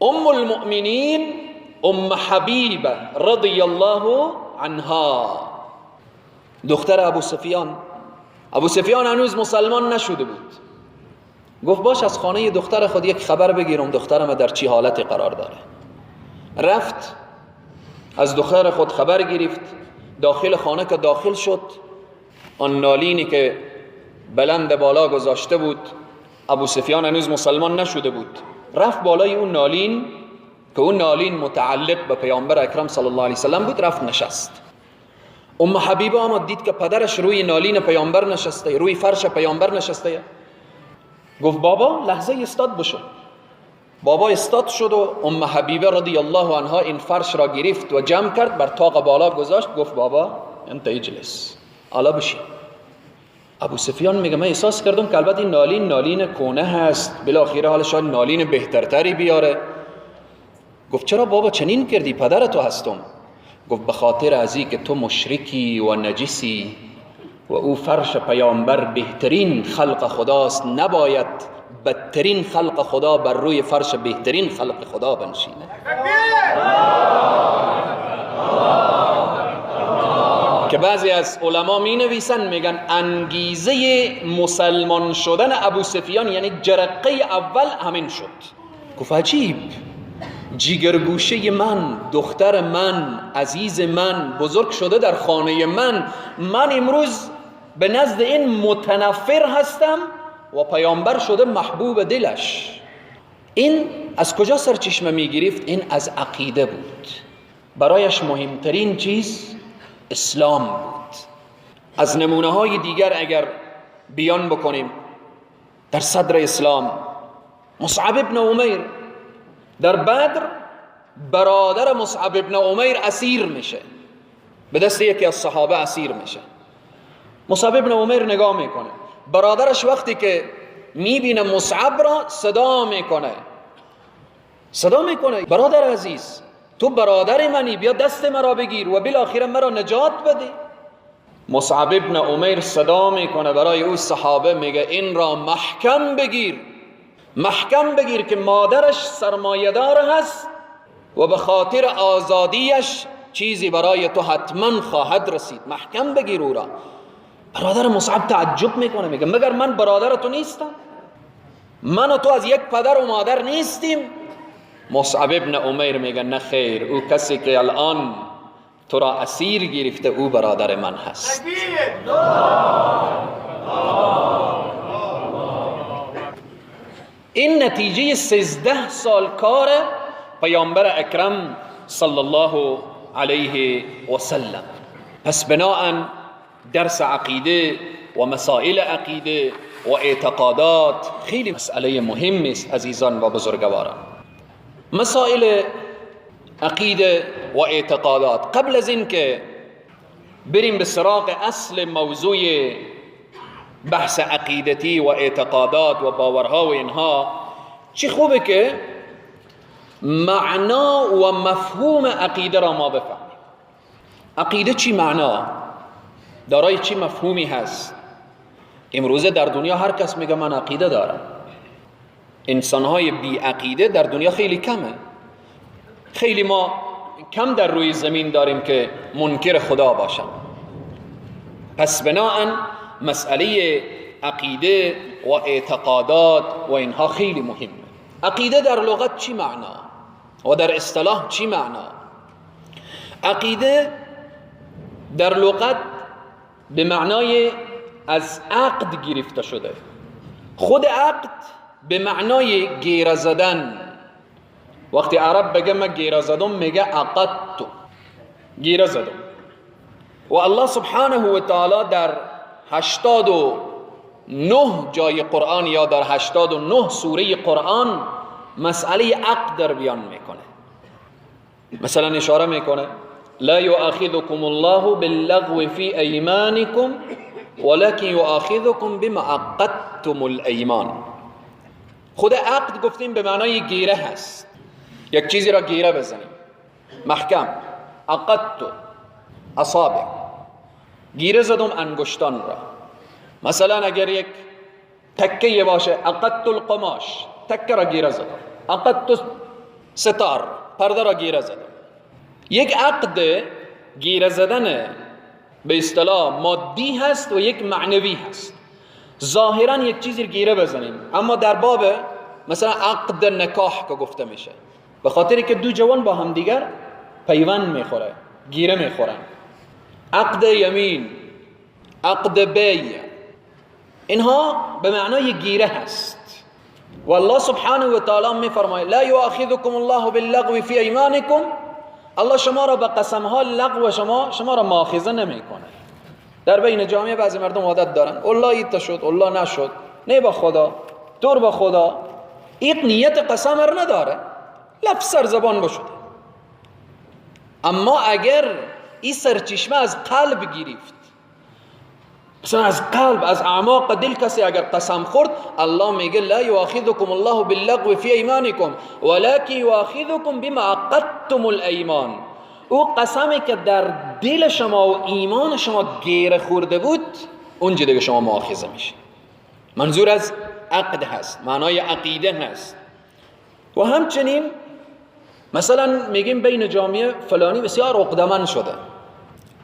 ام المؤمنین ام حبیبه رضی الله عنها، دختر ابو سفیان. ابو سفیان هنوز مسلمان نشده بود. گفت باش از خانه دختر خود یک خبر بگیرم، دخترم در چی حالتی قرار داره. رفت از دختر خود خبر گرفت. داخل خانه که داخل شد، آن نالینی که بلند بالا گذاشته بود، ابو سفیان هنوز مسلمان نشده بود، رفت بالای اون نالین که اون نالین متعلق به پیامبر اکرم صلی الله علیه وسلم بود، رفت نشست. ام حبیبه آمد دید که پدرش روی نالین پیامبر نشسته، روی فرش پیامبر نشسته. گفت بابا لحظه استاد بشو. بابا استاد شد و ام حبیبه رضی الله عنها این فرش را گرفت و جمع کرد، بر طاق بالا گذاشت. گفت بابا انت اجلس، حالا بشین. ابو سفیان میگه من احساس کردم که البته این نالین نالین کونه هست، بالاخره حالا شاید نالین بهترتری بیاره. گفت چرا بابا چنین کردی، پدر تو هستم. گفت به خاطر ازی که تو مشرکی و نجسی و او فرش پیامبر بهترین خلق خداست، نباید بدترین خلق خدا بر روی فرش بهترین خلق خدا بنشینه. که بعضی از علما می نویسن میگن انگیزه مسلمان شدن ابو سفیان، یعنی جرقه اول همین شد. گفت عجیب، جیگرگوشه من، دختر من، عزیز من، بزرگ شده در خانه من، من امروز به نزد این متنفر هستم و پیامبر شده محبوب دلش. این از کجا سرچشمه میگرفت؟ این از عقیده بود. برایش مهمترین چیز اسلام بود. از نمونه های دیگر اگر بیان بکنیم، در صدر اسلام مصعب ابن عمیر در بدر، برادر مصعب ابن عمیر اسیر میشه، به دست یکی از صحابه اسیر میشه. مصعب ابن عمیر نگاه میکنه، برادرش وقتی که میبینه مصعب را صدا میکنه، صدا میکنه برادر عزیز، تو برادر منی، بیا دست مرا بگیر و بالاخره مرا نجات بده. مصعب ابن عمیر صدا میکنه برای او صحابه، میگه این را محکم بگیر، محکم بگیر که مادرش سرمایه‌دار هست و به خاطر آزادیش چیزی برای تو حتما خواهد رسید، محکم بگیر او را. برادر مصعب تعجب میکنه، میگه مگر من برادر تو نیستم؟ من و تو از یک پدر و مادر نیستیم؟ مصعب ابن عمیر میگه نه خیر، او کسی که الان تو را اسیر گرفته او برادر من هست. این نتیجه 13 سال کار پیامبر اکرم صلی الله علیه و سلم. پس بناءً درس عقیده و مسائل عقیده و اعتقادات خیلی مسئله مهم است عزیزان و بزرگواران. مسائل عقیده و اعتقادات، قبل از این که بریم به سراغ اصل موضوع بحث عقیدتی و اعتقادات و باورها و اینها، چی خوبه که معنا و مفهوم عقیده را ما بفهمیم. عقیده چی معنا دارای چی مفهومی هست؟ امروزه در دنیا هر کس میگه من عقیده دارم. انسانهای بی عقیده در دنیا خیلی کمه، خیلی ما کم در روی زمین داریم که منکر خدا باشن. پس بناهن مسئله عقیده و اعتقادات و اینها خیلی مهمه. عقیده در لغت چی معنا و در اصطلاح چی معنا؟ عقیده در لغت به معنای از عقد گرفته شده. خود عقد به معنای گیره زدن. وقتی عرب بگه من گیره زدم، میگه عقدت، گیره زدم. و الله سبحانه و تعالی در 89 جای قرآن یا در 89 سوره قرآن مسئله عقد در بیان میکنه. مثلا اشاره میکنه لا يؤاخذكم الله باللغو في ايمانكم ولكن يؤاخذكم بما عقدتم الايمان. خود عقد گفتیم به معنای گیره هست، یک چیزی را گیره بزنیم محکم. عقدت اصابع، گیره زدم انگشتان را. مثلا اگر یک تکه باشه، عقدت القماش، تکه را گیره زدم. عقدت ستار، پرده را گیره زدم. یک عقد گیره زدن به اصطلاح مادی هست و یک معنوی هست. ظاهرا یک چیزی گیره بزنیم، اما در باب مثلا عقد نکاح که گفته میشه، به خاطر که دو جوان با هم دیگر پیوند میخوره، گیره میخورن. عقد یمین، عقد بیع، اینها به معنای گیره هست. و الله سبحانه و تعالی میفرماید لا یؤاخذکم الله باللغو فی ایمانکم، الله شما را به قسم ها لغو شما را مؤاخذه نمیکنه. در بین جامعه بعضی مردم عادت دارن الله ایت شد، الله نشد، نه با خدا، دور با خدا، این نیت قسم را نداره، لفظ سر زبان بشده. اما اگر این سرچشمه از قلب گرفت، مثلا از قلب، از اعماق دل کسی اگر قسم خورد، الله میگه لا یؤاخذکم الله باللغو فی ایمانکم ولکن یؤاخذکم بما عقدتم الایمان. او قسمی که در دل شما و ایمان شما گیره خورده بود، اونجا دیگه شما مؤاخذه میشه. منظور از عقد هست، معنای عقیده هست. و همچنین مثلا میگیم بین جامعه فلانی بسیار عقدمند شده،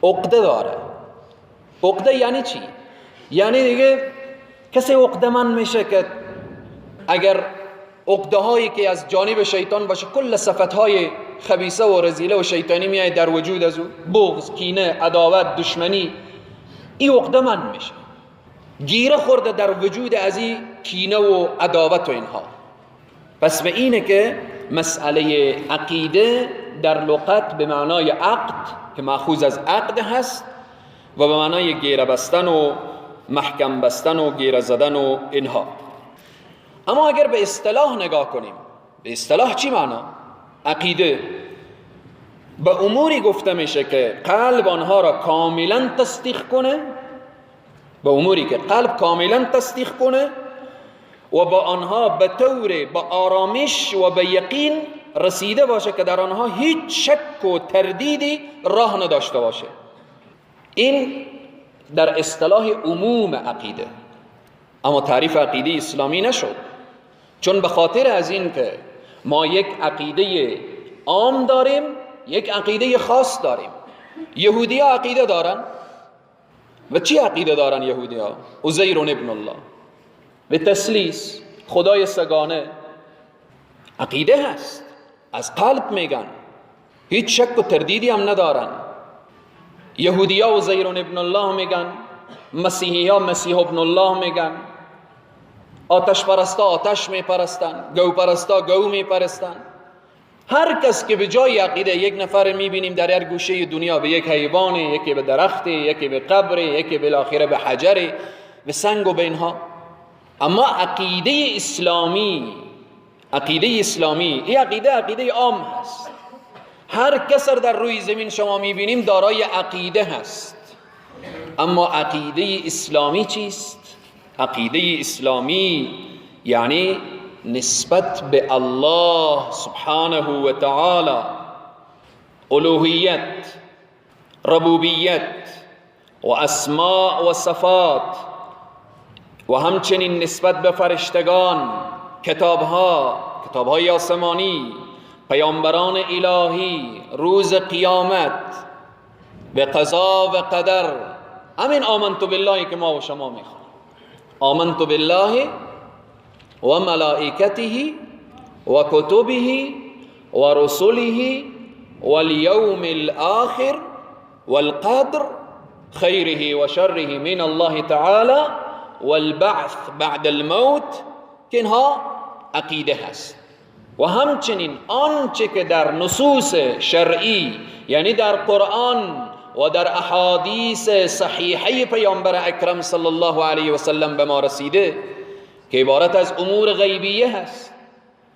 عقده داره. عقده یعنی چی؟ یعنی دیگه کسی عقدمند میشه که اگر عقده هایی که از جانب شیطان باشه، کل صفت های خبیثه و رذیله و شیطانی میاد در وجود از او، بغض، کینه، عداوت، دشمنی، این عقدمند میشه، گیره خورده در وجود از این کینه و عداوت و اینها. پس به اینه که مسئله عقیده در لغت به معنای عقد که مأخوذ از عقد هست و به معنای گیره بستن و محکم بستن و گیره زدن و اینها. اما اگر به اصطلاح نگاه کنیم، به اصطلاح چی معنا؟ عقیده به اموری گفته میشه که قلب آنها را کاملا تصدیق کنه، به اموری که قلب کاملا تصدیق کنه و با آنها به طور با آرامش و به یقین رسیده باشه که در آنها هیچ شک و تردیدی راه نداشته باشه. این در اصطلاح عموم عقیده. اما تعریف عقیده اسلامی نشد، چون به خاطر از این که ما یک عقیده عام داریم، یک عقیده خاص داریم. یهودی ها عقیده دارن. و چی عقیده دارن یهودی ها؟ عزیر ابن الله، به تسلیس، خدای سگانه، عقیده هست، از قلب میگن، هیچ شک و تردیدی هم ندارن. یهودی ها عزیر ابن الله میگن، مسیحی ها مسیح ابن الله میگن، آتش پرستا آتش میپرستن، گو پرستا گو میپرستن. هر کس که به جای عقیده، یک نفر میبینیم در هر گوشه دنیا به یک حیوان، یکی به درخت، یکی به قبر، یکی بالاخره به حجر، به سنگ و به اینها. اما عقیده اسلامی، عقیده اسلامی این عقیده، عقیده عام هست. هر کس در روی زمین شما میبینیم دارای عقیده هست. اما عقیده اسلامی چیست؟ عقیده اسلامی یعنی نسبت به الله سبحانه و تعالی، الوهیت، ربوبیت و اسماء و صفات، و همچنین نسبت به فرشتگان، کتابها، کتابهای آسمانی، پیامبران الهی، روز قیامت، به قضا و قدر. همین آمنت بالله که ما و شما میخوانیم، آمنت بالله و ملائکته و کتبه و رسله و الیوم الاخر والقدر خیره و شره من الله تعالی والبعث بعد الموت، که اینها عقیده هست. و همچنین آنچه که در نصوص شرعی، یعنی در قرآن و در احادیث صحیحه پیامبر اکرم صلی الله علیه و سلم به ما رسیده، که عبارت از امور غیبیه هست،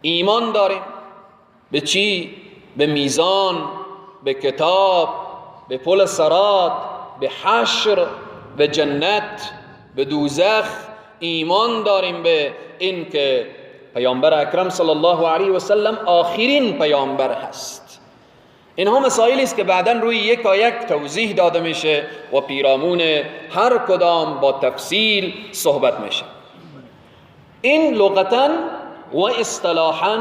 ایمان داریم به چی؟ به میزان، به کتاب، به پل صراط، به حشر، به جنت، به دوزخ. ایمان داریم به این که پیامبر اکرم صلی الله علیه و سلم آخرین پیامبر هست. اینها مسائلی است که بعداً روی یک یک توضیح داده میشه و پیرامون هر کدام با تفصیل صحبت میشه. این لغتاً و اصطلاحاً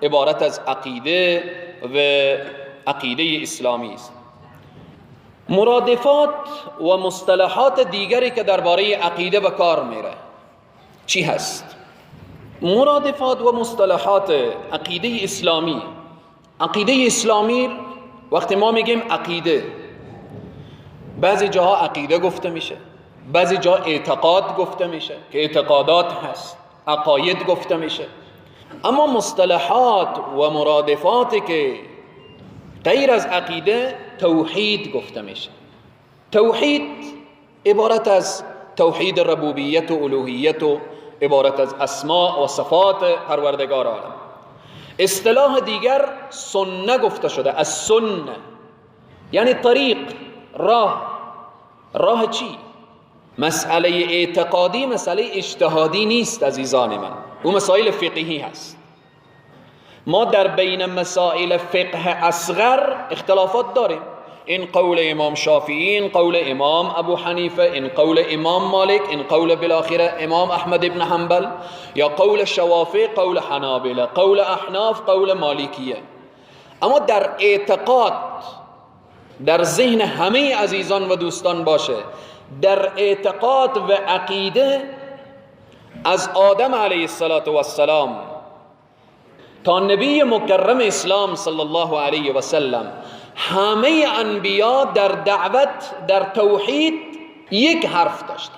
عبارت از عقیده و عقیده اسلامی است. مرادفات و مصطلحات دیگری که درباره عقیده به کار میره چی هست؟ مرادفات و مصطلحات عقیده اسلامی. عقیده اسلامی وقتی ما میگیم عقیده، بعضی جاها عقیده گفته میشه، بعضی جا اعتقاد گفته میشه که اعتقادات هست، عقاید گفته میشه. اما مصطلحات و مرادفاتی که غیر از عقیده، توحید گفته میشه. توحید عبارت از توحید ربوبیت و الوهیت و عبارت از اسماء و صفات پروردگار عالم. اصطلاح دیگر سنه گفته شده، از سنه یعنی طریق، راه. راه چی؟ مسئله اعتقادی مسئله اجتهادی نیست عزیزان من، او مسائل فقهی هست. ما در بین مسائل فقه اصغر اختلافات داریم، این قول امام شافعی، این قول امام ابو حنیفه، این قول امام مالک، این قول بالاخره امام احمد ابن حنبل، یا قول شوافع، قول حنابله، قول احناف، قول مالکیه. اما در اعتقاد، در ذهن همه عزیزان و دوستان باشه، در اعتقاد و عقیده از آدم علیه السلام تا نبی مکرم اسلام صلی الله علیه و سلم، همه انبیا در دعوت، در توحید یک حرف داشتن.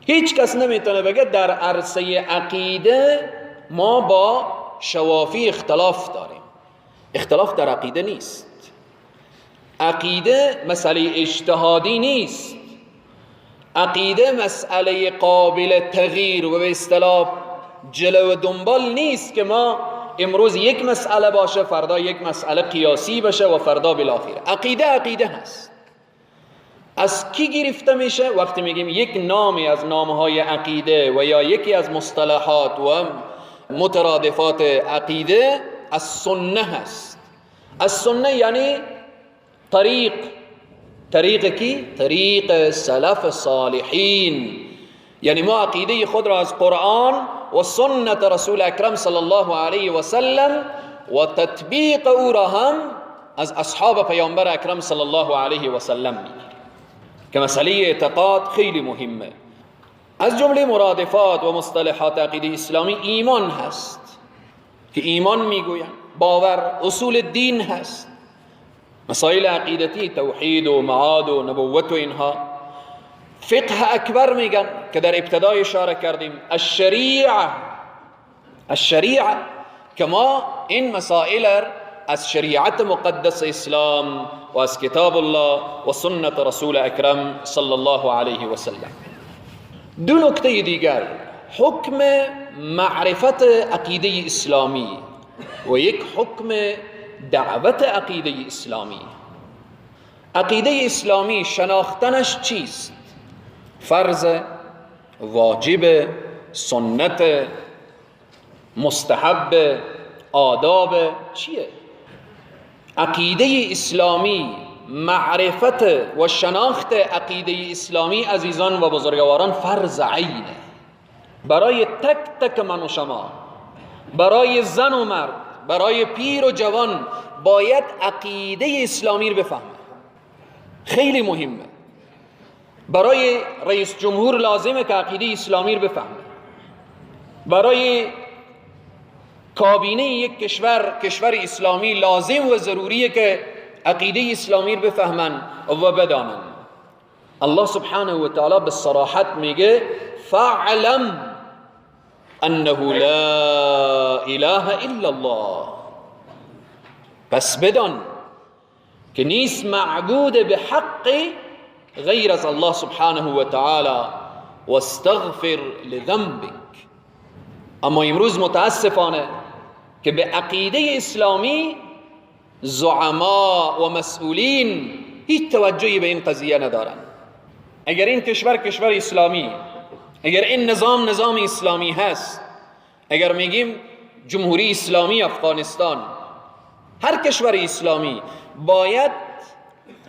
هیچ کس نمیتونه بگه در عرصه عقیده ما با شوافی اختلاف داریم. اختلاف در عقیده نیست. عقیده مسئله اجتهادی نیست. عقیده مسئله قابل تغییر و به اصطلاح جلو و دنبال نیست که ما امروز یک مسئله باشه، فردا یک مسئله قیاسی باشه و فردا بالاخره. عقیده عقیده هست. از کی گرفته میشه؟ وقتی میگیم یک نامی از نامهای عقیده و یا یکی از مصطلحات و مترادفات عقیده از سنه هست. از سنه یعنی طریق. طریق کی؟ طریق سلف صالحین. یعنی ما عقیده خود را از قرآن و سنت رسول اکرم صلی الله علیه و سلم و تطبیق او را هم از اصحاب پیامبر اکرم صلی الله علیه و سلم میگیریم که مسئله اعتقاد خیلی مهمه. از جمله مرادفات و مصطلحات عقیده اسلامی ایمان هست که ایمان میگوین، باور، اصول دین هست، مسائل عقیدتی، توحید و معاد و نبوت و اینها. فقه اکبر میگن که در ابتدای اشاره کردیم، الشریعه. الشریعه که ما این مسائل از شریعت مقدس اسلام و از کتاب الله و سنت رسول اکرم صلی الله علیه و سلم. دو نکته دیگر، حکم معرفت عقیده اسلامی و یک حکم دعوت عقیده اسلامی. عقیده اسلامی شناختنش چیست؟ فرض، واجب، سنت، مستحب، آداب، چیه؟ عقیده اسلامی، معرفت و شناخت عقیده اسلامی عزیزان و بزرگواران فرض عینه برای تک تک من و شما، برای زن و مرد، برای پیر و جوان. باید عقیده اسلامی رو بفهمه، خیلی مهمه. برای رئیس جمهور لازمه که عقیده اسلامی رو بفهمه، برای کابینه یک کشور، کشور اسلامی، لازم و ضروریه که عقیده اسلامی رو بفهمن و بدانن. الله سبحانه و تعالی به صراحت میگه فاعلم انه لا اله الا الله، پس بدان که نیست معبود به حق غیر از الله سبحانه و تعالی، واستغفر لذنبک. اما امروز متاسفانه که به عقیده اسلامی زعما و مسئولین هیچ توجهی به این قضیه ندارن. اگر این کشور کشور اسلامی، اگر این نظام نظام اسلامی هست، اگر میگیم جمهوری اسلامی افغانستان، هر کشور اسلامی باید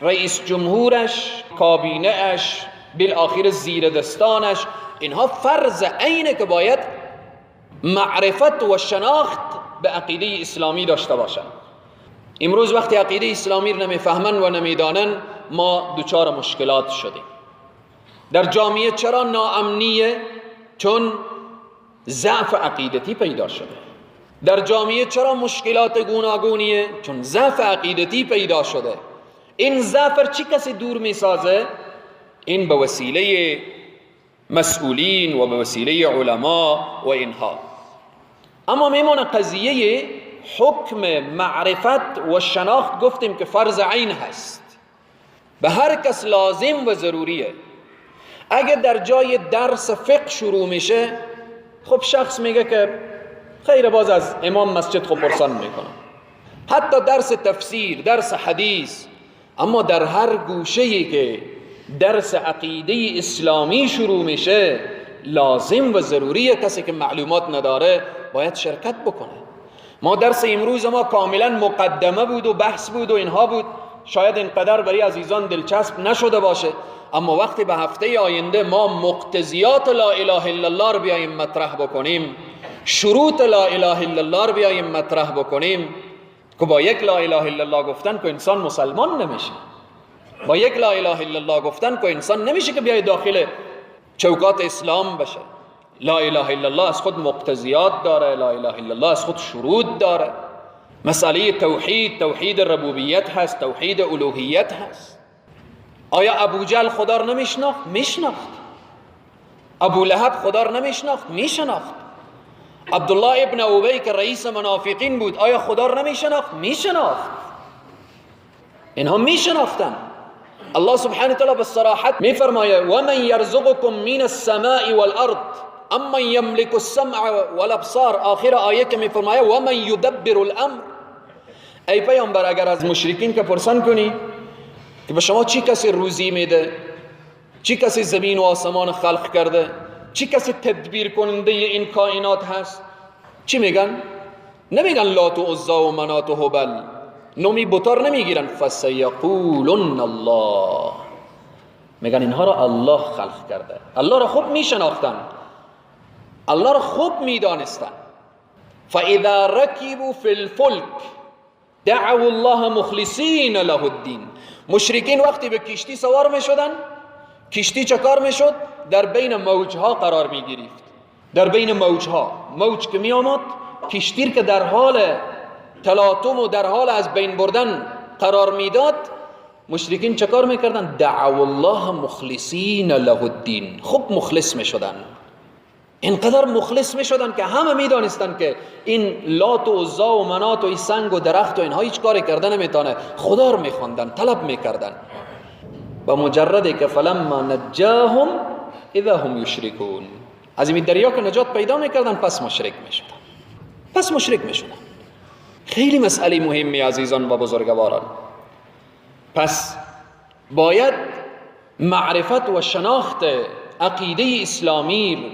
رئیس جمهورش، کابینه اش، بالآخر زیر دستانش، اینها فرض عینه که باید معرفت و شناخت به عقیده اسلامی داشته باشن. امروز وقتی عقیده اسلامی رو نمیفهمن و نمیدانن، ما دچار مشکلات شدیم. در جامعه چرا ناامنیه؟ چون ضعف عقیدتی پیدا شده. در جامعه چرا مشکلات گوناگونیه؟ چون ضعف عقیدتی پیدا شده. این ضعف چی کسی دور میسازه؟ این به وسیله مسئولین و به وسیله علما و اینها. اما میمونه قضیه حکم معرفت و شناخت، گفتیم که فرض عین هست، به هر کس لازم و ضروریه. اگه در جای درس فقه شروع میشه، خب شخص میگه که خیر، باز از امام مسجد خب پرسان میکنه، حتی درس تفسیر، درس حدیث. اما در هر گوشه‌ای که درس عقیده اسلامی شروع میشه، لازم و ضروریه کسی که معلومات نداره باید شرکت بکنه. ما درس امروز ما کاملا مقدمه بود و بحث بود و اینها بود، شاید اینقدر برای عزیزان دلچسب نشده باشه، اما وقتی به هفته آینده ما مقتضیات لا اله الا الله رو بیاییم مطرح بکنیم، شروط لا اله الا الله رو بیاییم مطرح بکنیم، که با یک لا اله الا الله گفتن که انسان مسلمان نمیشه، با یک لا اله الا الله گفتن که انسان نمیشه که بیای داخل چوکات اسلام بشه. لا اله الا الله از خود مقتضیات داره، لا اله الا الله از خود شروط داره. مسئله توحید، توحید ربوبیت هست، توحید الوهیت هست. آیا ابو جهل خدا رو نمیشناخت؟ میشناخت. ابو لهب خدا رو نمیشناخت؟ میشناخت. عبدالله ابن ابی که رئیس منافقین بود، آیا خدا رو نمیشناخت؟ میشناخت. اینها میشناختن. الله سبحانه وتعالی به صراحت میفرمایه و من یرزقکم من السماء والارض اما یملک السمع والابصار. آخر آیه که میفرمایه و من یدبر الامر. ای پیامبر، اگر از مشرکین که پرسان کنی که به شما چی کسی روزی میده، چی کسی زمین و آسمان خلق کرده، چی کسی تدبیر کننده این کائنات هست، چی میگن؟ نمیگن لات و عزی و منات و هبل، نومی بتار نمیگیرن. فسیقولن الله، میگن اینها را الله خلق کرده. الله را خوب میشناختن، الله را خوب میدانستن. فاذا رکبوا فی الفلک دعوا الله مخلصین له الدین. مشرکین وقتی به کشتی سوار میشدن، کشتی چه کار میشد؟ در بین موجها قرار میگرفت. در بین موجها، موج که میآمد، کشتی که در حال تلاطم و در حال از بین بردن قرار میداد، مشرکین چه کار میکردن؟ دعوا الله مخلصین له الدین. خوب مخلص میشدن، اینقدر مخلص میشدن که همه میدانستن که این لات و عزی و منات و این سنگ و درخت و اینها هیچ کاری کرده نمیتونه. خدا رو میخواندن، طلب میکردن. با مجرده که فلما نجاهم اذا هم یشرکون، از این دریا که نجات پیدا میکردن پس مشرک میشدن، پس مشرک میشدن. خیلی مسئله مهمی عزیزان و بزرگواران. پس باید معرفت و شناخت عقیده اسلامی،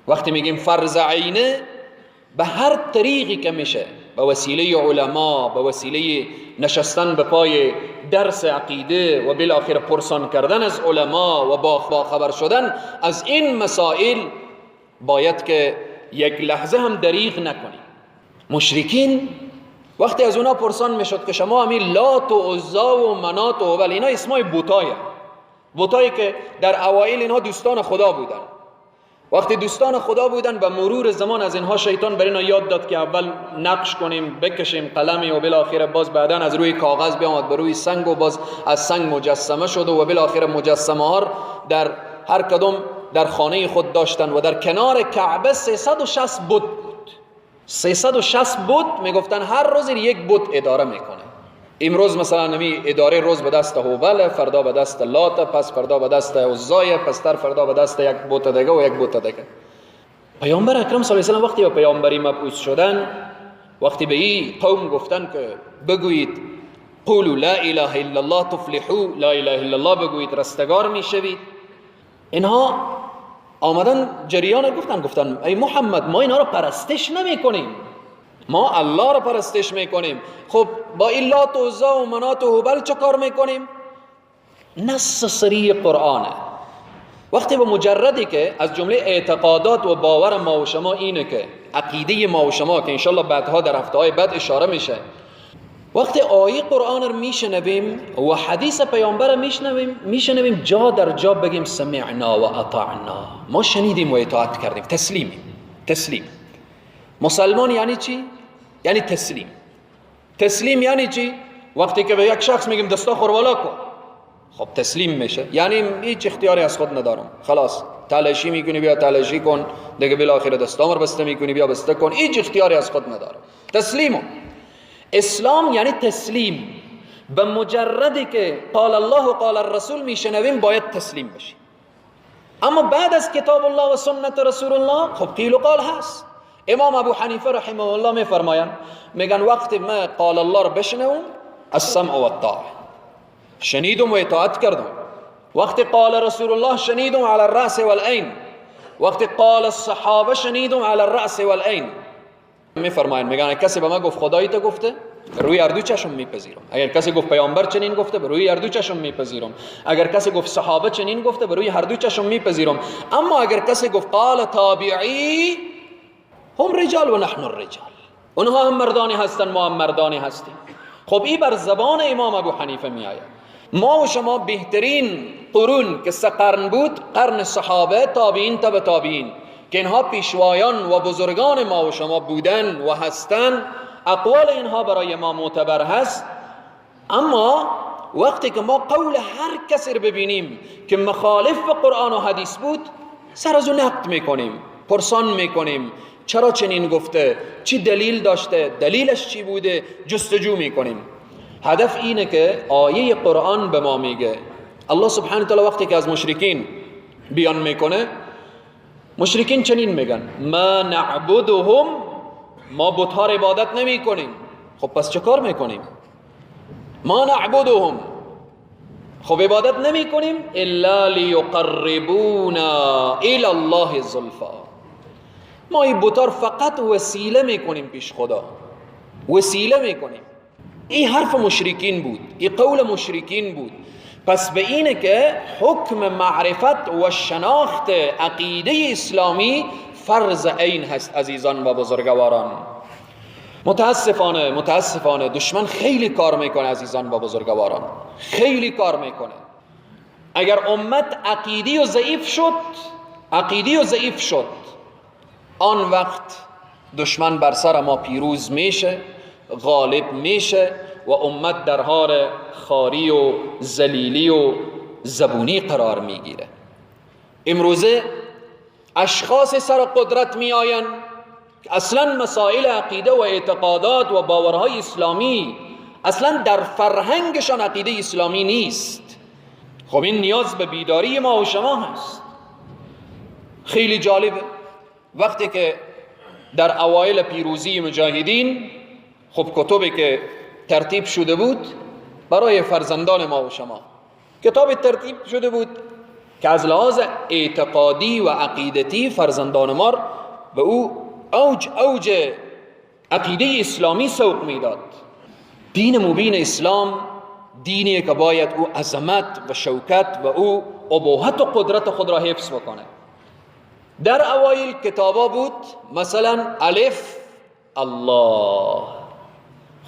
وقتی میگیم فرض عینه، به هر طریقی که میشه، به وسیله علما، به وسیله نشستن به پای درس عقیده و بالاخره پرسان کردن از علما و با خبر شدن از این مسائل، باید که یک لحظه هم دریغ نکنیم. مشرکین وقتی از اونا پرسان میشد که شما همین لات و عزی و منات و هبل، اینا اسمای بتایه، بتایی که در اوایل اینها دوستان خدا بودن. وقتی دوستان خدا بودن، به مرور زمان از اینها شیطان بر اینا یاد داد که اول نقش کنیم، بکشیم قلمی و بالاخره باز بعدن از روی کاغذ بیامد به روی سنگ و باز از سنگ مجسمه شد و بالاخره مجسمه ها در هر کدوم در خانه خود داشتن و در کنار کعبه 360 بت بود. 360 بت، میگفتن هر روز یک بت اداره میکنه. امروز مثلا نمی اداره روز به دست هوبل، فردا به دست لات، پس فردا به دست عزای، پس تر فردا به دست یک بت دیگه و یک بت دیگه. پیامبر اکرم صلی الله علیه و وقتی به پیامبری مبعوث شدن، وقتی به این قوم گفتن که بگویید قولوا لا اله الا الله تفلحوا، لا اله الا الله بگویید رستگار میشوید، اینها آمدن جریان گفتن ای محمد، ما اینها رو پرستش نمی کنیم، ما الله رو پرستش میکنیم. خب با این لات و عزی و منات و هبل چه کار میکنیم؟ نص صریح قرآنه. وقتی به مجردی که از جمله اعتقادات و باور ما و شما اینه که عقیده ما و شما که انشالله بعدها در هفته های بعد اشاره میشه، وقتی آیه قرآن رو میشنویم و حدیث پیامبر رو میشنویم جا در جا بگیم سمعنا و اطعنا، ما شنیدیم و اطاعت کردیم، تسلیمیم. تسلیم مسلمان یعنی چی؟ یعنی تسلیم. تسلیم یعنی چی؟ وقتی که به یک شخص میگیم دستا خوروالا کن، خب تسلیم میشه، یعنی هیچ اختیاری از خود ندارم، خلاص تلاشی میکنی بیا تلاشی کن دیگه، بالاخره دستام رو بسته میکنی بیا بسته کن، هیچ اختیاری از خود ندارم، تسلیمم. اسلام یعنی تسلیم. به مجردی که قال الله و قال الرسول میشنویم باید تسلیم بشیم. اما بعد از کتاب الله و سنت رسول الله خب قیل و قال هست. امام ابو حنیفه رحمه الله میفرمایند، میگن وقتی ما قال الله رو بشنوم السمع و الطاعه، شنیدم و اطاعت کردم. وقتی قال رسول الله شنیدم علی الرأس والعین، وقتی قال الصحابه شنیدم علی الرأس والعین. میفرمایند میگن کسی به ما گفت خدایی تو گفته، روی هر دو چشم میپذیرم. اگر کسی گفت پیامبر چنین گفته، به روی هر دو چشم میپذیرم. اگر کسی گفت صحابه چنین گفته، به روی هر دو چشم میپذیرم. اما اگر کسی گفت قال تابعی، هم رجال و نحن الرجال، اونها هم مردانی هستند، ما هم مردانی هستیم. خب این بر زبان امام ابو حنیفه می آید. ما و شما بهترین قرون که 3 قرن بود، قرن صحابه، تابعین، تبع تابعین، که اینها پیشوایان و بزرگان ما و شما بودن و هستن، اقوال اینها برای ما معتبر هست. اما وقتی که ما قول هر کسی رو ببینیم که مخالف قرآن و حدیث بود، سر از او نقد میکنیم، پرسان میکنیم، چرا چنین گفته، چی دلیل داشته، دلیلش چی بوده، جستجو میکنیم. هدف اینه که آیه قرآن به ما میگه. الله سبحانه وتعالی وقتی که از مشرکین بیان میکنه، مشرکین چنین میگن ما نعبدهم، ما بت‌ها را عبادت نمی کنیم. خب پس چه کار میکنیم؟ ما نعبدهم، خب عبادت نمی کنیم، الا لیقربونا الی الله زلفا، ما این بت‌ها فقط وسیله میکنیم پیش خدا، وسیله میکنیم. این حرف مشرکین بود، این قول مشرکین بود. پس به اینه که حکم معرفت و شناخت عقیده اسلامی فرض عین هست عزیزان و بزرگواران. متاسفانه دشمن خیلی کار میکنه عزیزان و بزرگواران، خیلی کار میکنه. اگر امت عقیدی و ضعیف شد، آن وقت دشمن بر سر ما پیروز میشه، غالب میشه و امت در حال خاری و ذلیلی و زبونی قرار میگیره. امروزه اشخاص سر قدرت می آین که اصلا مسائل عقیده و اعتقادات و باورهای اسلامی اصلا در فرهنگشان عقیده اسلامی نیست. خب این نیاز به بیداری ما و شما هست. خیلی جالبه وقتی که در اوایل پیروزی مجاهدین، خب کتبی که ترتیب شده بود برای فرزندان ما و شما، کتاب ترتیب شده بود که از لحاظ اعتقادی و عقیدتی فرزندان ما به او اوج عقیده اسلامی سوق میداد. دین مبین اسلام دینیه که باید او عظمت و شوکت و او ابهت و قدرت خود را حفظ بکنه. در اوایل کتابا بود مثلا الف الله.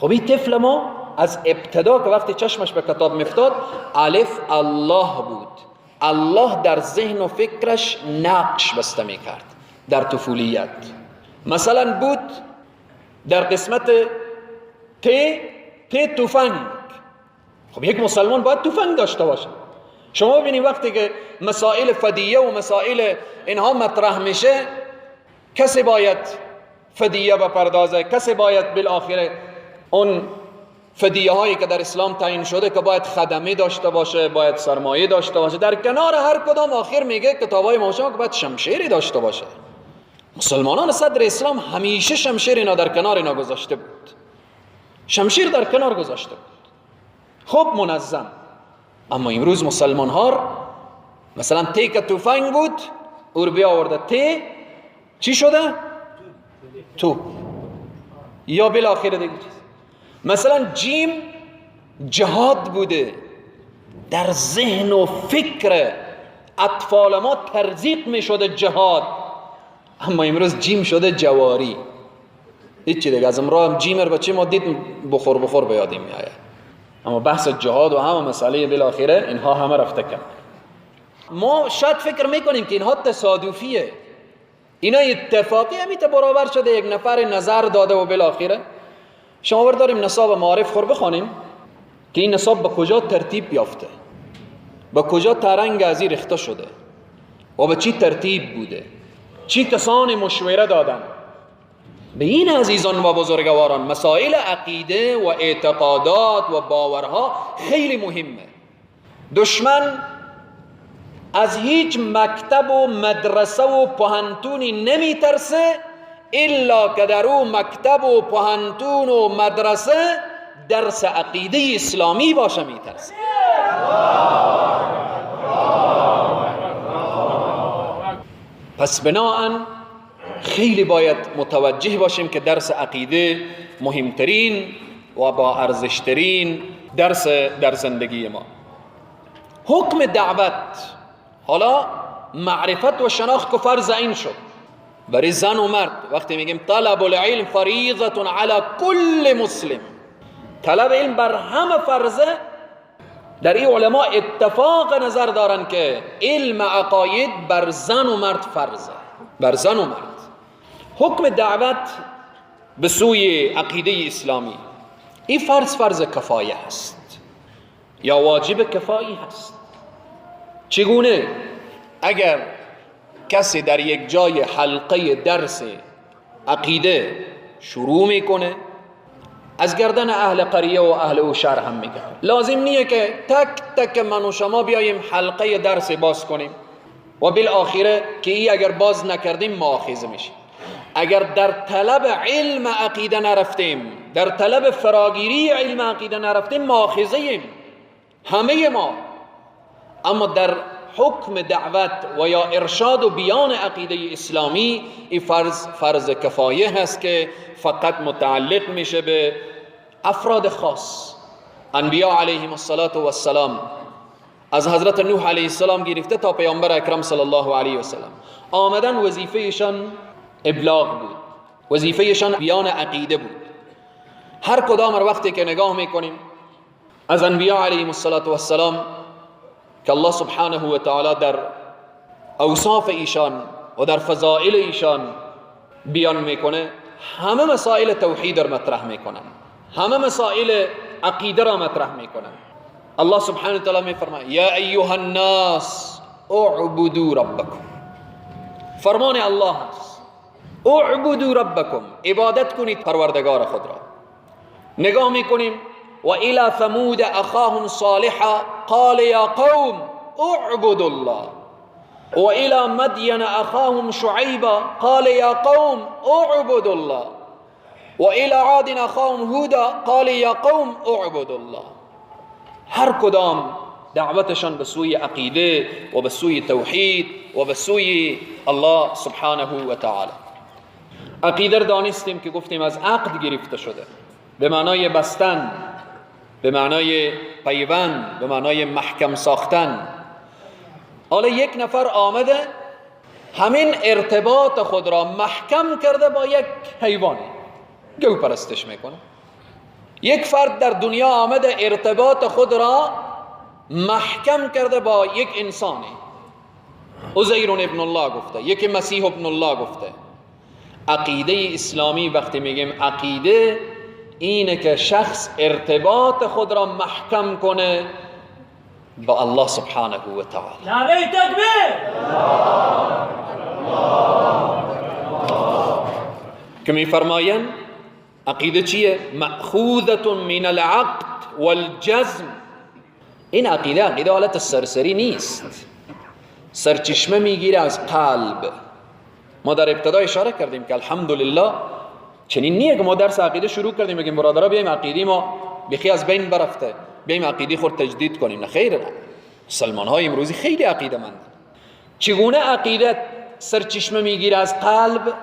خب این طفل ما از ابتدا که وقتی چشمش به کتاب میفتاد الف الله بود، الله در ذهن و فکرش نقش بسته میکرد در طفولیت. مثلا بود در قسمت ت تفنگ. خب یک مسلمان باید تفنگ داشته باشه. شما ببینید وقتی که مسائل فدیه و مسائل اینها مطرح میشه، کسی باید فدیه بپردازه، کسی باید بالاخره اون فدیه هایی که در اسلام تعیین شده که باید خدمه داشته باشه، باید سرمایه داشته باشه، در کنار هر کدام آخر میگه کتابای ما شما که باید شمشیری داشته باشه. مسلمانان صدر اسلام همیشه شمشیر اینا در کنار اینا گذاشته بود، شمشیر در کنار گذاشته بود، خب منظم. اما امروز مسلمان ها مثلا تی که تفنگ بود او رو بیاورده تی چی شده؟ تو یا بالاخره دیگه چیز. مثلا جیم جهاد بوده، در ذهن و فکر اطفال ما ترزیق میشده جهاد، اما امروز جیم شده جواری. هیچی دیگه از امراه هم جیمر بچه ما دید بخور بخور به یادیم میآید. اما بحث جهاد و همه مسئله بالاخره اینها همه رفته کم. ما شاید فکر میکنیم که اینها تصادفیه، اینا اتفاقی همیت برابر شده، یک نفر نظر داده و بالاخره. شما برداریم نصاب معارف خور بخوانیم که این نصاب به کجا ترتیب یافته، به کجا ترنگ از این ریخته شده و به چی ترتیب بوده، چی کسان مشوره دادن. به این عزیزان و بزرگواران مسائل عقیده و اعتقادات و باورها خیلی مهمه. دشمن از هیچ مکتب و مدرسه و پوهنتونی نمیترسه الا که در او مکتب و پوهنتون و مدرسه درس عقیده اسلامی باشه میترسه. پس بناهن خیلی باید متوجه باشیم که درس عقیده مهمترین و با ارزشترین درس در زندگی ما. حکم دعوت، حالا معرفت و شناخت که فرض عین شد برای زن و مرد. وقتی میگیم طلب العلم فریضة علی کل مسلم، طلب علم بر همه فرضه. در این علما اتفاق نظر دارن که علم عقاید بر زن و مرد فرضه، بر زن و مرد. حکم دعوت به سوی عقیده اسلامی، این فرض فرض کفایه هست یا واجب کفایی هست. چگونه؟ اگر کسی در یک جای حلقه درس عقیده شروع میکنه، از گردن اهل قریه و اهل او شهر هم میگه. لازم نیه که تک تک من و شما بیاییم حلقه درس باز کنیم و بالآخره که ای اگر باز نکردیم مؤاخذه میشیم. اگر در طلب علم عقیده نرفتیم، در طلب فراگیری علم عقیده نرفتیم، مؤاخذه ایم همه ما. اما در حکم دعوت و یا ارشاد و بیان عقیده اسلامی، این فرض فرض کفایه هست که فقط متعلق میشه به افراد خاص. انبیا علیهم الصلاة والسلام، از حضرت نوح علیه السلام گرفته تا پیامبر اکرم صلی الله علیه وسلم، آمدن وظیفهشان ابلاغ بود، وظیفهشان بیان عقیده بود. هر کدام رو وقتی که نگاه میکنیم از انبیا علیهم الصلاة والسلام که الله سبحانه و تعالی در اوصاف ایشان و در فضائل ایشان بیان میکنه، همه مسائل توحید را مطرح میکنن، همه مسائل عقیده را مطرح میکنن. الله سبحانه و تعالی میفرماید یا ایها الناس اعبدوا ربکم. فرمان الله است، اعبدوا ربکم، عبادت کنید پروردگار خود را. نگاه میکنیم و الى ثمود اخاهم صالحا قال یا قوم اعبدوا الله و الى مدین اخاهم شعیبا قال یا قوم اعبدوا الله و الى عاد اخاهم هودا قال یا قوم اعبدوا الله. هر کدام دعوتشان به سوی عقیده و به سوی توحید و به سوی الله سبحانه و تعالی. عقیده دانستیم که گفتیم از عقد گرفته شده، به معنای بستن، به معنای پیوند، به معنای محکم ساختن. حالا یک نفر آمده همین ارتباط خود را محکم کرده با یک حیوان، گو پرستش میکنه. یک فرد در دنیا آمده ارتباط خود را محکم کرده با یک انسانی، عزیر ابن الله گفته، یک مسیح ابن الله گفته. عقیده اسلامی وقتی میگیم عقیده، اینه که شخص ارتباط خود را محکم کنه با الله سبحانه و تعالی. نعره تکبیر که میفرمایند عقیده چیه؟ مأخوذة من العقد والجزم. این عقیده عقیده حالت سرسری نیست، سرچشمه میگیره از قلب. ما در ابتدا اشاره کردیم که الحمدلله چنین نیه که ما درس عقیده شروع کردیم بگیم برادرها بیایم عقیده ما بخی از بین برفته، بیایم عقیده خود تجدید کنیم. نه خیر، نه. مسلمان های امروزی خیلی عقیده مند. چگونه عقیده سرچشمه میگیره از قلب؟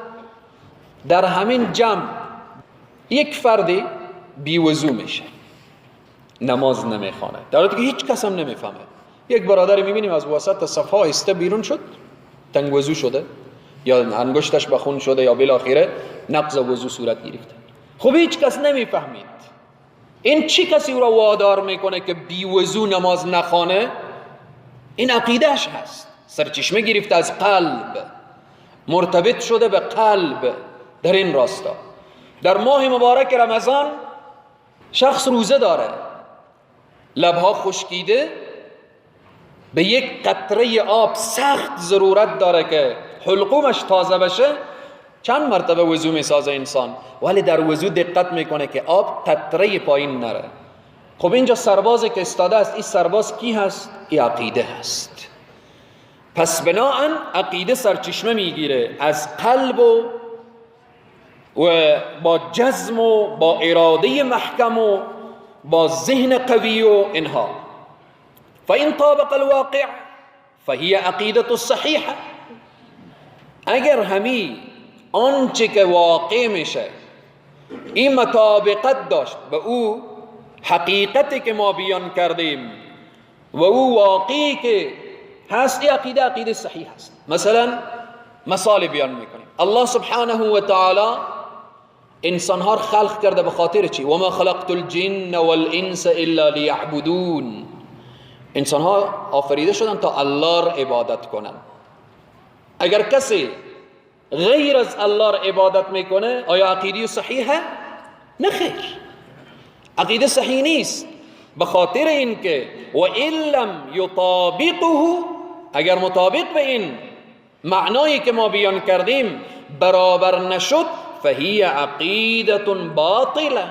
در همین جمع یک فردی بی‌وضو میشه، نماز نمیخوانه، در حالی که هیچ کس هم نمیفهمه، یک برادر میبینیم از وسط صفها ایسته بیرون شد، تنگ وضو شده یا انگشتش به خون شده یا بالاخره نقض وضو صورت گرفته. خب هیچ کس نمیفهمید این چی کسی او را وادار میکنه که بی وضو نماز نخوانه. این عقیدهش هست، سرچشمه گرفته از قلب، مرتبط شده به قلب. در این راستا در ماه مبارک رمضان شخص روزه داره، لبها خشکیده، به یک قطره آب سخت ضرورت داره که حلقومش تازه بشه. چند مرتبه وضو میسازه انسان، ولی در وضو دقت میکنه که آب قطره پایین نره. خب اینجا سرباز که استاده است، این سرباز کی هست؟ این عقیده هست. پس بناهن عقیده سرچشمه میگیره از قلب و با جزم و با اراده محکم و با ذهن قوی و اینها. فإن طابق الواقع فهي عقیدة الصحیحة. اگر همی آنچه که واقع میشه این مطابقت داشت به او حقیقتی که ما بیان کردیم و او واقعی که هست، این عقیده عقیده صحیح هست. مثلا مثال بیان میکنیم، الله سبحانه و تعالی انسانها خلق کرده به خاطر چی؟ و ما خلقت الجن والانس الا لیعبدون. انسانها آفریده شدن تا الله را عبادت کنن. اگر کسی غیر از الله را عبادت میکنه، آیا عقیده صحیحه؟ نه خیر، عقیده صحیح نیست. به خاطر اینکه و ان لم یطابقه، اگر مطابق به این معنایی که ما بیان کردیم برابر نشد، فهی عقیده باطله،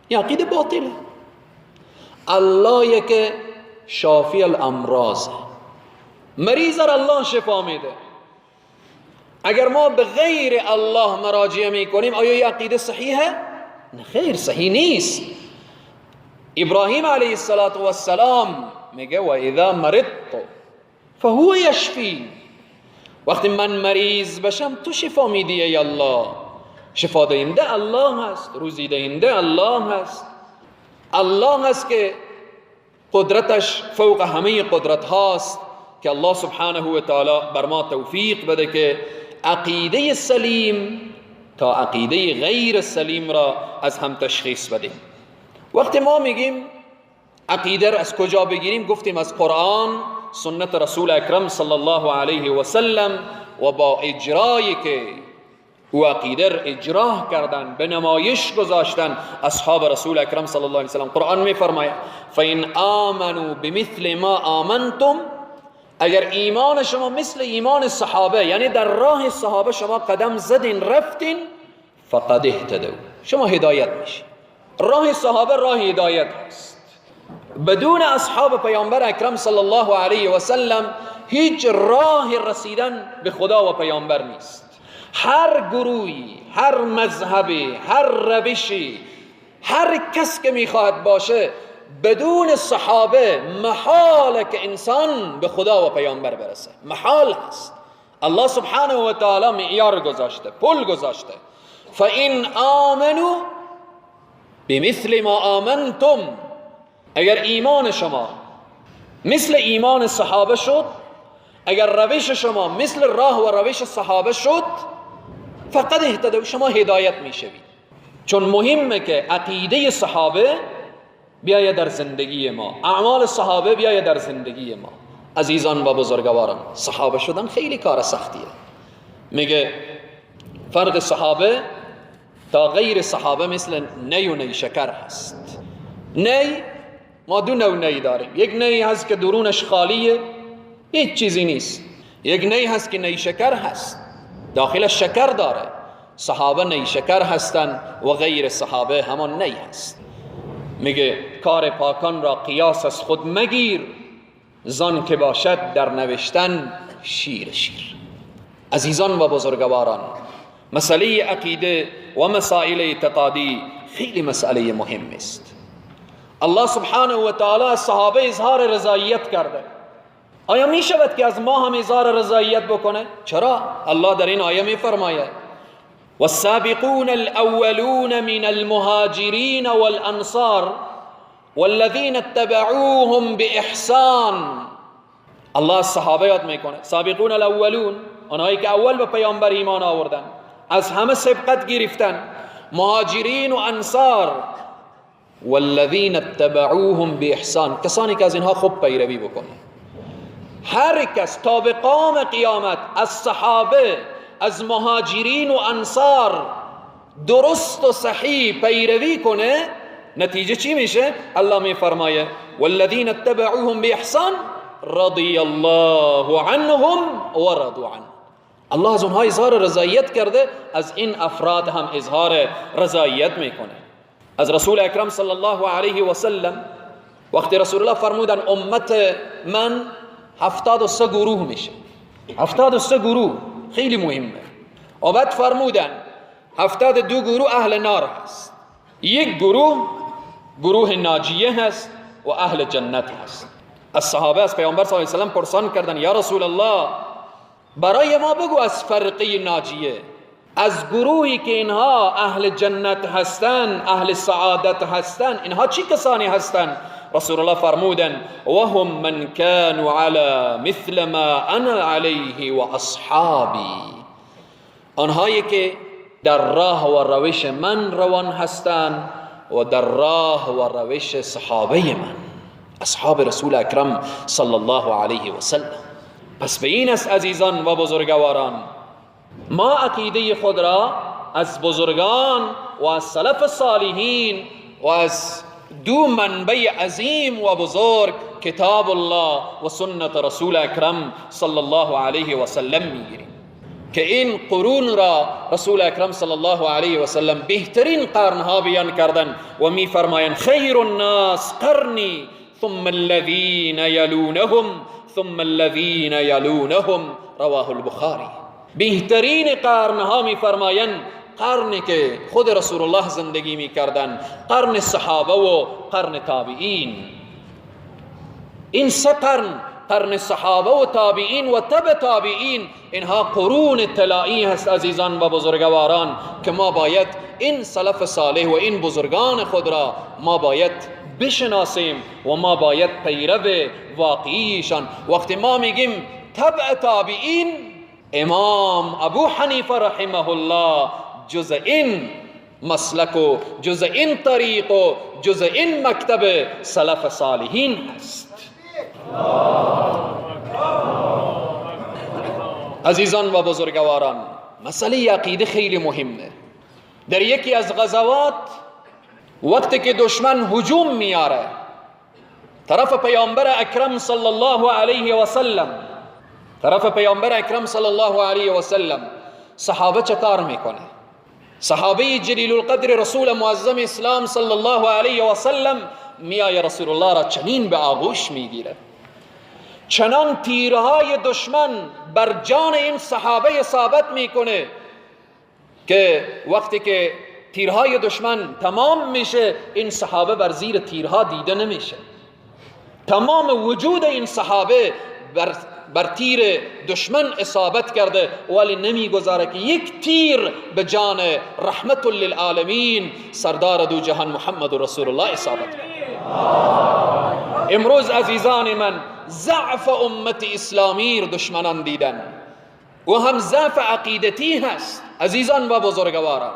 این عقیده باطله. الله یک شافی الامراض، مریض را الله شفا میده. اگر ما به غیر الله مراجعه میکنیم، آیا این عقیده صحیحه؟ نه خیر، صحیح نیست. ابراهیم علیه السلام میگه و اذا مرضت فهو یشفی، وقتی من مریض بشم تو شفا میدی ای الله. شفا دهنده الله هست، روزی دهنده الله هست، الله هست که قدرتش فوق همه قدرت هاست. که الله سبحانه و تعالی بر ما توفیق بده که عقیده سلیم تا عقیده غیر سلیم را از هم تشخیص بدیم. وقتی ما میگیم عقیده را از کجا بگیریم، گفتیم از قرآن، سنت رسول اکرم صلی الله علیه و سلم و با اجرایی که او عقیده را اجرا کردن، به نمایش گذاشتن اصحاب رسول اکرم صلی الله علیه و سلم. قرآن میفرماید فإن آمنوا بمثل ما آمنتم، اگر ایمان شما مثل ایمان صحابه، یعنی در راه صحابه شما قدم زدین رفتین، فقد اهتدوا، شما هدایت میشین. راه صحابه راه هدایت هست. بدون اصحاب پیامبر اکرم صلی الله علیه و سلم هیچ راه رسیدن به خدا و پیامبر نیست. هر گروهی، هر مذهبی، هر روشی، هر کس که میخواهد باشه، بدون صحابه محاله که انسان به خدا و پیامبر برسه، محال هست. الله سبحانه و تعالی معیار گذاشته، پل گذاشته. فإن آمنوا بمثل ما آمنتم، اگر ایمان شما مثل ایمان صحابه شد، اگر روش شما مثل راه و روش صحابه شد، فقد اهتدوا، شما هدایت میشوید. چون مهمه که عقیده صحابه بیاید در زندگی ما، اعمال صحابه بیاید در زندگی ما. عزیزان و بزرگواران، صحابه شدن خیلی کار سختیه. میگه فرق صحابه تا غیر صحابه مثل نی و نیشکر هست. نی، ما دو نوع نی داریم. یک نی هست که درونش خالیه، هیچ چیزی نیست. یک نی هست که نیشکر هست، داخلش شکر داره. صحابه نیشکر هستن و غیر صحابه همان نی هست. میگه کار پاکان را قیاس از خود مگیر، زان که باشد در نوشتن شیر شیر. عزیزان و بزرگواران، مسئله عقیده و مسائل اعتقادی خیلی مسئله مهم است. الله سبحانه و تعالی از صحابه اظهار رضایت کرده. آیا می شود که از ما هم اظهار رضایت بکنه؟ چرا؟ الله در این آیه می فرماید والسابقون الاولون من المهاجرین والانصار، والذین اتبعوهم باحسان. الله از صحابه یاد میکنه، سابقون الاولون، آنهایی که اول به پیامبر ایمان آوردن، از همه سبقت گرفتن، مهاجرین و انصار. والذین اتبعوهم باحسان، کسانی که از اینها خوب پیروی بکنه. هر کس تا به قام قیامت از صحابه، از مهاجرین و انصار درست و صحیح پیروی کنه، نتیجه چی میشه؟ الله میفرمایه والذین اتبعوهم باحسان رضی الله عنهم ورضوا عنه. الله از اونها اظهار رضایت کرده، از این افراد هم اظهار رضایت میکنه. از رسول اکرم صلی الله علیه و سلم وقتی رسول الله فرمودن امت من 73 گروه میشه، 73 گروه خیلی مهمه. و بعد فرمودن 72 گروه اهل نار هست، یک گروه گروه ناجیه هست و اهل جنت هست. از صحابه، از پیامبر صلی الله علیه و سلم پرسان کردن یا رسول الله برای ما بگو از فرقه ناجیه، از گروهی که اینها اهل جنت هستن، اهل سعادت هستن، اینها چی کسانی هستن؟ رسول الله فرمودن وهم من كانوا على مثل ما انا علیه و اصحابی، آنهایی که در راه و روش من روان هستند و در راه و روش صحابه من، اصحاب رسول اکرم صلی الله علیه و سلم. پس به این است عزیزان و بزرگواران، ما عقیده خود را از بزرگان و از سلف صالحین و از دو منبع عظیم و بزرگ کتاب الله و سنت رسول اکرم صلی الله علیه و سلم میگیریم که این قرون را رسول اکرم صلی الله علیه و سلم بهترین قرنها بیان کردن و میفرمایند خیر الناس قرنی ثم الذین یلونهم ثم الذین یلونهم، رواه البخاری. بهترین قرنها میفرمایند قرنی که خود رسول الله زندگی میکردن، قرن صحابه و قرن تابعین. این سه قرن، قرن صحابه و تابعین و تبع تابعین، اینها قرون طلایی هست عزیزان و بزرگواران که ما باید این سلف صالح و این بزرگان خود را ما باید بشناسیم و ما باید پیرو واقعیشان. وقتی ما میگیم تبع تابعین، امام ابو حنیفه رحمه الله جز این مسلک و جز این طریق و جز این مکتب سلف صالحین هست. عزیزان و بزرگواران، مسئله عقیده خیلی مهمه. در یکی از غزوات وقتی که دشمن هجوم میاره طرف پیامبر اکرم صلی الله علیه و سلم، طرف پیامبر اکرم صلی الله علیه و سلم، صحابه چه کار میکنه؟ صحابه جلیل القدر رسول معظم اسلام صلی الله علیه و سلم میای رسول الله را چنین به آغوش میگیره، چنان تیرهای دشمن بر جان این صحابه اصابت میکنه که وقتی که تیرهای دشمن تمام میشه، این صحابه بر زیر تیرها دیده نمیشه. تمام وجود این صحابه بر تیر دشمن اصابت کرده، ولی نمیگذاره که یک تیر به جان رحمت للعالمین سردار دو جهان محمد رسول الله اصابت کنه. امروز عزیزان من، ضعف امت اسلامی رو دشمنان دیدن و هم ضعف عقیدتی هست. عزیزان و بزرگواران،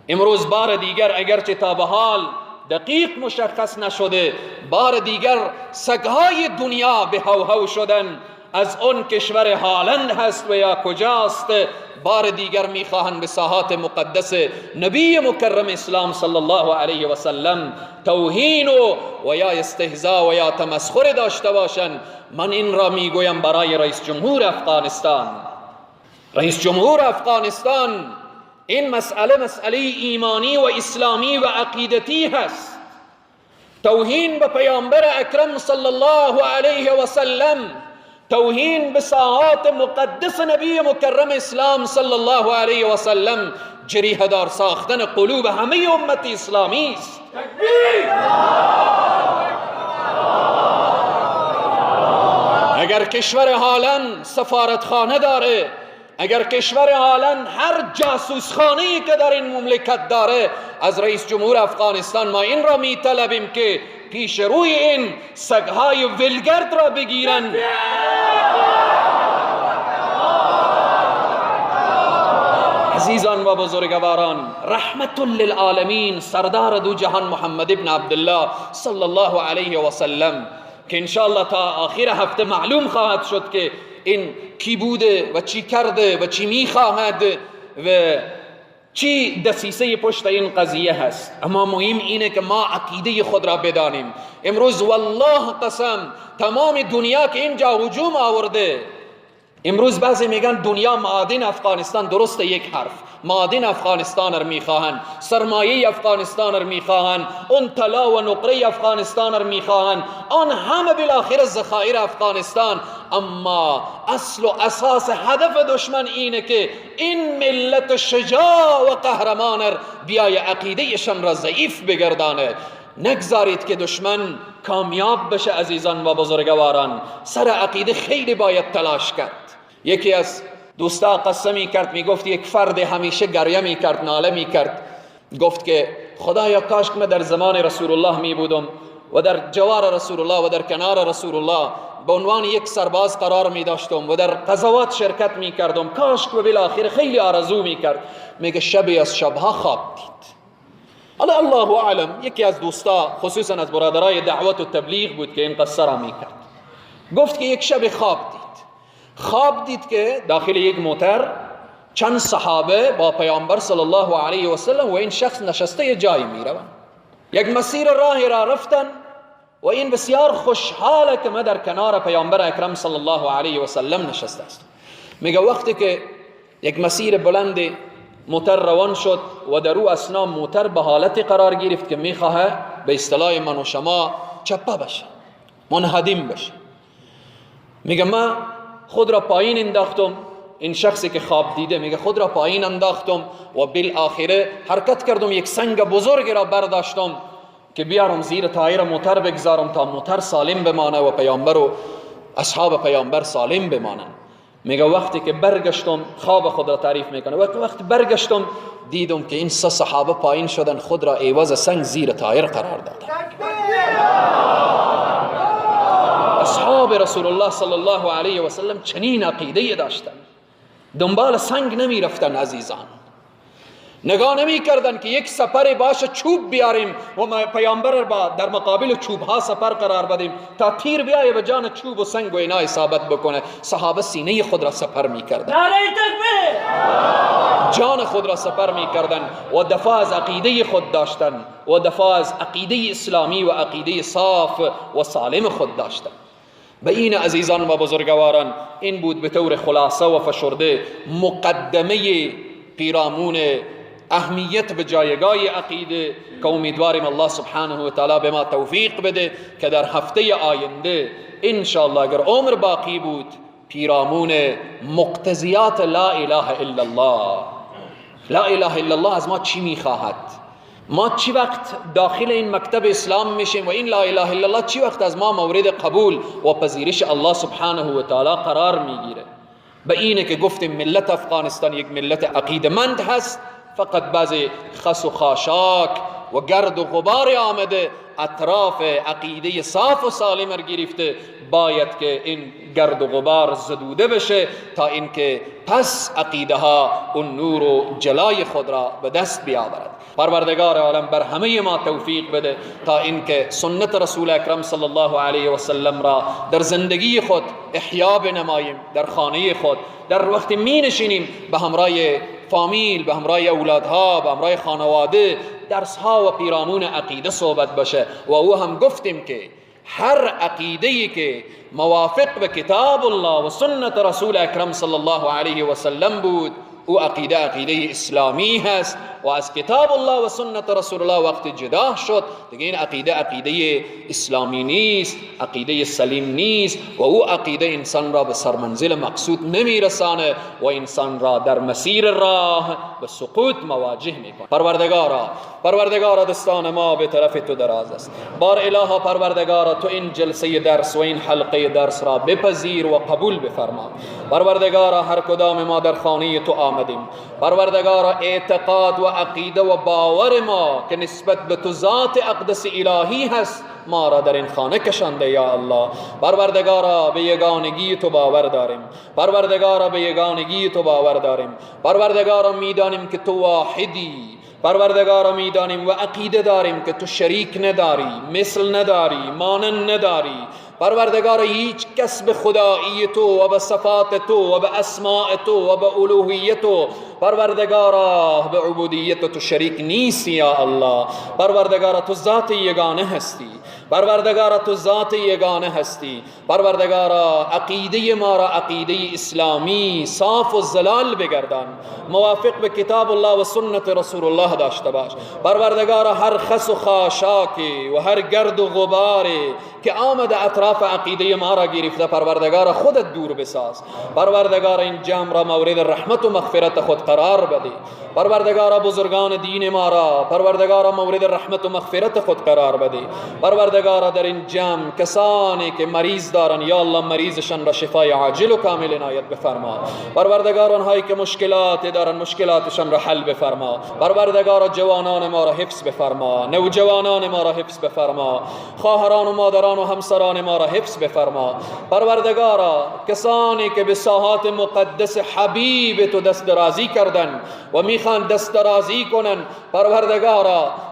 امروز بار دیگر اگرچه تا به حال دقیق مشخص نشده، بار دیگر سگهای دنیا به هوهو شدن، از اون کشور هالند هست و یا کجاست، بار دیگر میخواهند به ساحات مقدس نبی مکرم اسلام صلی الله علیه و سلم توهین و یا استهزا و یا تمسخر داشته باشند. من این را میگویم برای رئیس جمهور افغانستان. رئیس جمهور افغانستان، این مسئله مسئله ایمانی و اسلامی و عقیدتی هست. توهین به پیامبر اکرم صلی الله علیه و سلم، توهین به ساحات مقدس نبی مکرم اسلام صلی الله علیه و سلم، جریحه دار ساختن قلوب همه امت اسلامی است. اگر کشور هالند سفارتخانه داره، اگر کشور هالند هر جاسوسخانه‌ای که در این مملکت داره، از رئیس جمهور افغانستان ما این را می طلبیم که پیش روی این سگهای ولگرد را بگیرن. عزیزان و بزرگواران، رحمت للعالمین سردار دو جهان محمد ابن عبدالله صلی الله علیه و سلم که انشاءالله تا آخر هفته معلوم خواهد شد که این کی بوده و چی کرده و چی میخواهد و چی دسیسه پشت این قضیه هست. اما مهم اینه که ما عقیده خود را بدانیم. امروز والله قسم تمام دنیا که اینجا هجوم آورده، امروز بعضی میگن دنیا معادن افغانستان، درست یک حرف، معادن افغانستان رو میخواهن، سرمایه افغانستان رو میخواهن، اون طلا و نقره افغانستان رو میخواهن، آن همه بالاخره ذخایر افغانستان. اما اصل و اساس هدف دشمن اینه که این ملت شجاع و قهرمان بیای عقیدهشان را ضعیف بگردانه. نگذارید که دشمن کامیاب بشه. عزیزان و بزرگواران، سر عقیده خیلی باید تلاش کرد. یکی از دوستا قسمی کرد، میگفت یک فرد همیشه گریه میکرد، ناله میکرد، گفت که خدایا کاش من در زمان رسول الله می بودم و در جوار رسول الله و در کنار رسول الله به عنوان یک سرباز قرار می داشتم و در غزوات شرکت می کردم، کاش که بالاخره خیلی آرزو می کرد. میگه شبی از شبها خواب دید. حالا الله اعلم، یکی از دوستا خصوصا از برادرای دعوت و تبلیغ بود که این قصه را می کرد، گفت که یک شب خواب دید، خواب دید که داخل یک موتر چند صحابه با پیامبر صلی الله علیه و سلم و این شخص نشسته جایی می روند، یک مسیر راهی را رفتن و این بسیار خوشحاله که ما در کنار پیامبر اکرم صلی الله علیه و سلم نشسته است. میگه وقتی که یک مسیر بلند موتر روان شد و در او اثنا موتر به حالت قرار گرفت که میخواه به اصطلاح من و شما چپه بشه، منهدم بشه، میگه من خود را پایین انداختم، این شخصی که خواب دیده میگه خود را پایین انداختم و بالآخره حرکت کردم، یک سنگ بزرگ را برداشتم که بیارم زیر تایر موتر بگذارم تا موتر سالم بمانه و پیامبر و اصحاب پیامبر سالم بمانن. میگه وقتی که برگشتم، خواب خود را تعریف میکنه، وقتی برگشتم دیدم که این سه صحابه پایین شدن، خود را عوض سنگ زیر تایر قرار دادن. اصحاب رسول الله صلی الله علیه و سلم چنین عقیده داشتن، دنبال سنگ نمی رفتن عزیزان، نگاه نمی کردن که یک سپر باشه چوب بیاریم و پیامبر با در مقابل چوب ها سپر قرار بدیم تا تیر بیایه به جان چوب و سنگ و اینا اصابت بکنه. صحابه سینه خود را سپر می کردن، جان خود را سپر می کردن و دفاع از عقیده خود داشتن و دفاع از عقیده اسلامی و عقیده صاف و سالم خود داشتن. به این عزیزان و بزرگواران، این بود به طور خلاصه و فشرده مقدمه پیرامون اهمیت به جایگاه عقیده که امیدواریم الله سبحانه و تعالی به ما توفیق بده که در هفته آینده انشاءالله اگر عمر باقی بود پیرامون مقتضیات لا اله الا الله، لا اله الا الله از ما چی میخواهد، ما چی وقت داخل این مکتب اسلام میشیم و این لا اله الا الله چی وقت از ما مورد قبول و پذیرش الله سبحانه و تعالی قرار میگیره. به اینه که گفتیم ملت افغانستان یک ملت عقیدمند هست، فقط بعضی خس و خاشاک و گرد و غبار آمده اطراف عقیده صاف و سالم را گرفته، باید که این گرد و غبار زدوده بشه تا اینکه پس عقیده ها اون نور و جلای خود را به دست بیاورد. پروردگار عالم بر همه ما توفیق بده تا اینکه سنت رسول اکرم صلی الله علیه و سلم را در زندگی خود احیا بنماییم، در خانه خود، در وقت می نشینیم به همراه فامیل، به همراه اولادها، به همراه خانواده، درسها و پیرامون عقیده صحبت باشه. و او هم گفتیم که هر عقیده‌ای که موافق به کتاب الله و سنت رسول اکرم صلی الله علیه و سلم بود، او عقیده عقیده اسلامی هست و از کتاب الله و سنت رسول الله وقت جدا شد دیگه این عقیده عقیده اسلامی نیست، عقیده سلیم نیست و او عقیده انسان را به سرمنزل مقصود نمیرسانه و انسان را در مسیر راه به سقوط مواجه میکنه. پروردگارا، پروردگارا دستان ما به طرف تو دراز است. بار الها پروردگارا تو این جلسه درس و این حلقه درس را بپذیر و قبول بفرما. پروردگارا هر کدام ما در خانه تو آمدیم، پروردگارا اعتقاد و عقیده و باور ما که نسبت به تو ذات اقدس الهی هست ما را در این خانه کشانده یا الله. پروردگارا به یگانگی تو باور داریم، پروردگارا به یگانگی تو باور داریم، پروردگارا میدانیم که تو واحدی، پروردگارا میدانیم و عقیده داریم که تو شریک نداری، مثل نداری، مانند نداری. پروردگارا هیچ کس به خدایی تو و به صفات تو و به اسماء تو و به الوهیت تو، پروردگارا به عبودیت تو شریک نیستی یا الله. پروردگارا تو ذات یگانه هستی، پروردگارا تو ذات یگانه هستی. پروردگارا عقیده ما را عقیده اسلامی صاف و زلال بگردان، موافق به کتاب الله و سنت رسول الله داشته باش. پروردگارا هر خس و خاشاکی و هر گرد و غباری که آمده اطراف عقیده ما را گرفته، پروردگارا خودت دور بساز. پروردگارا این جمع را مورد رحمت و مغفرت خود قرار بده. پروردگارا بزرگان دین ما را پروردگارا مورد رحمت و مغفرت خود قرار بده. پروردگارا در این جمع کسانی که مریض دارن یا الله مریضشان را شفای عاجل و کامل عنایت بفرما. پروردگارا آنهایی که مشکلات دارن مشکلاتشان را حل بفرما. پروردگارا جوانان ما را حفظ بفرما، نوجوانان ما را حفظ بفرما، خواهران و مادران و همسران ما را حفظ بفرما. پروردگارا کسانی که به ساحات مقدس حبیب تو دست درازی کردن و میخوان دست درازی کنن،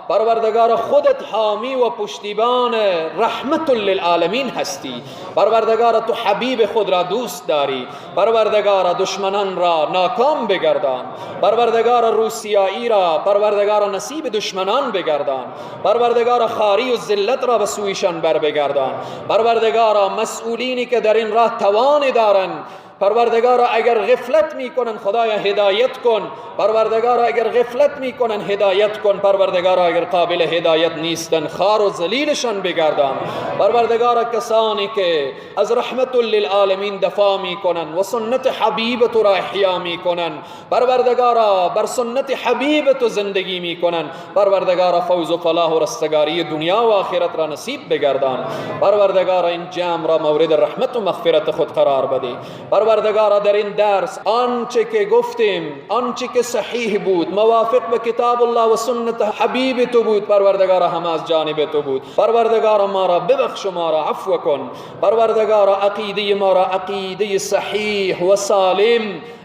پروردگارا خودت حامی و پشتیبان رحمت للعالمین هستی. پروردگارا تو حبیب خود را دوست داری. پروردگارا دشمنان را ناکام بگردان. پروردگارا روسیایی را پروردگارا نصیب دشمنان بگردان. پروردگارا خاری و ذلت را به سویشان بر بگردان. پروردگارا مسئولینی که در این راه توان دارند، پروردگارا اگر غفلت میکنن خدایا هدایت کن. پروردگارا اگر غفلت میکنن هدایت کن. پروردگارا اگر قابل هدایت نیستن خار و ذلیلشان بگردان. پروردگارا کسانی که از رحمت للعالمین دفاع میکنن و سنت حبیب تو را احیا میکنن، پروردگارا بر سنت حبیب تو زندگی میکنن، پروردگارا فوز و فلاح و رستگاری دنیا و آخرت را نصیب بگردان. پروردگارا این جمع را مورد رحمت و مغفرت خود قرار بده. پروردگارا در این درس آنچه که گفتیم، آنچه که صحیح بود، موافق به کتاب الله و سنت حبیب تو بود، پروردگارا هم از جانب تو بود. پروردگارا ما را ببخش و ما را عفو کن. پروردگارا عقیده ما را عقیده صحیح و سالم،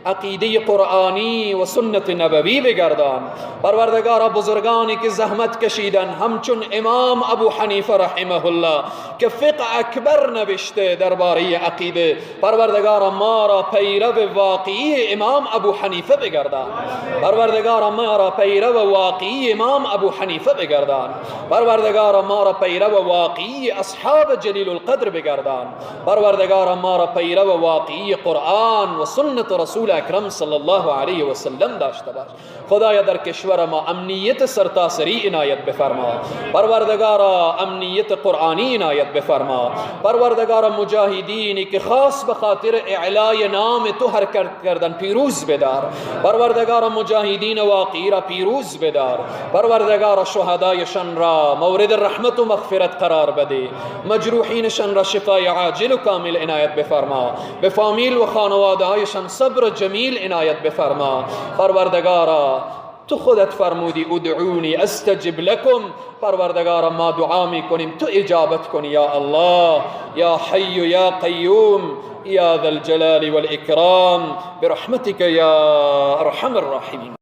عقیده قرآنی و سنت نبوی بگردان. پروردگارا بزرگانی که زحمت کشیدن، همچون امام ابو حنیفه رحمه الله که فقه اکبر نوشته درباره عقیده، پروردگارا ما را پیرو واقعی امام ابو حنیفه بگردان. پروردگارا ما را پیرو واقعی امام ابو حنیفه بگردان. پروردگارا ما را پیرو واقعی اصحاب جلیل القدر بگردان. پروردگارا ما را پیرو واقعی قرآن و سنت رسول اکرم صلی الله علیه و سلم داشته باش. خدایا در کشور ما امنیت سرتاسری عنایت بفرما. پروردگارا امنیت قرآنی عنایت بفرما. پروردگارا مجاهدینی که خاص به خاطر اعلای نام تو حرکت کردن پیروز بدار. پروردگارا مجاهدین واقعی را پیروز بدار. پروردگارا شهدایشان را مورد رحمت و مغفرت قرار بده. مجروحینشان را شفای عاجل و کامل عنایت بفرما. به فامیل و خانواده هایشان صبر جمیل عنایت بفرما. پروردگارا تو خودت فرمودی ادعونی استجب لکم. پروردگارا ما دعا میکنیم تو اجابت کنی یا الله، یا حی یا قیوم، یا ذا الجلال والاکرام، برحمتک یا ارحم الراحمین.